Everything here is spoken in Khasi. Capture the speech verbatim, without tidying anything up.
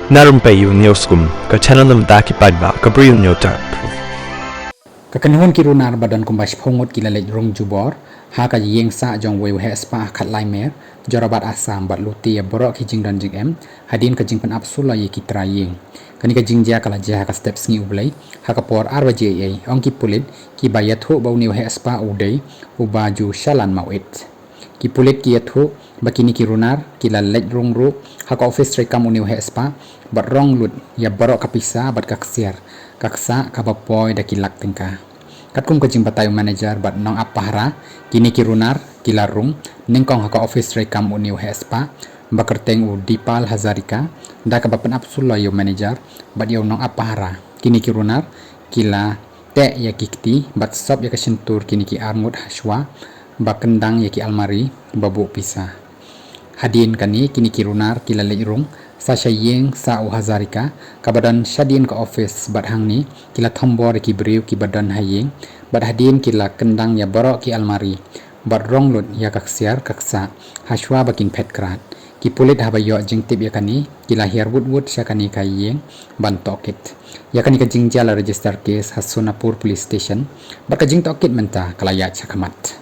Na rympei u Newsroom, ka channel na bynta ki paidbah ka Bri u Hynñiewtrep. Ka kynhun ki runar ba don kumba shiphew ngut ki la leit rung jubor ha ka ïing sah jong uwei u heh spah ha Khatlai Mer, Jorabat Assam, bad lute ïa baroh ki jingdon jingem hadien ka jingpynap sulo ïa ki trai ïing. Kane ka jingjia ka la jia ha ka step sngi U Blei ha ka por ar baje eiei, ong ki pulit kiba ïathuh ba une u heh spah u dei u Bah Ju Shalan Mawit. Ki pulit ki ïathuh ba kine ki runar ki la leit rung ruh ha ka ophis treikam une u heh spah bad rong lut ïa baroh ka pisa bad ka ksiar ka ksah kaba poi da ki lak tyngka. Katkum ka jingbatai u manager bad nongap pahara, kine ki runar ki la rung nyngkong ha ka ophis treikam une u heh spah ba kyrteng u Dipal Hazarika, da kaba pynap sulo ïa u manager bad ïa u nongap pahara. Kine ki runar ki la teh ïa ki kti bad sop ïa ka shyntur kine ki arngut hashwa ba kyndang ïa ki almari ba buh pisa. Hadien kane kine ki runar ki la leit rung sa sha ïing sah u Hazarika kaba don shadien ka ophis bad hangne ki la thombor ïa ki briew kiba don ha ïing bad hadien ki la kyndang ïa baroh ki almari bad rong lut ïa ka ksiar ka ksah hashwa ba kin phet krad. Ki pulit haba ïoh jingtip ïa kane ki la hiar wut wut sha kane ka ïing ban tohkit. Ïa kane ka jingjia la register case ha Sonapur Police Station bad ka jingtohkit mynta ka la ïaid shakhmat.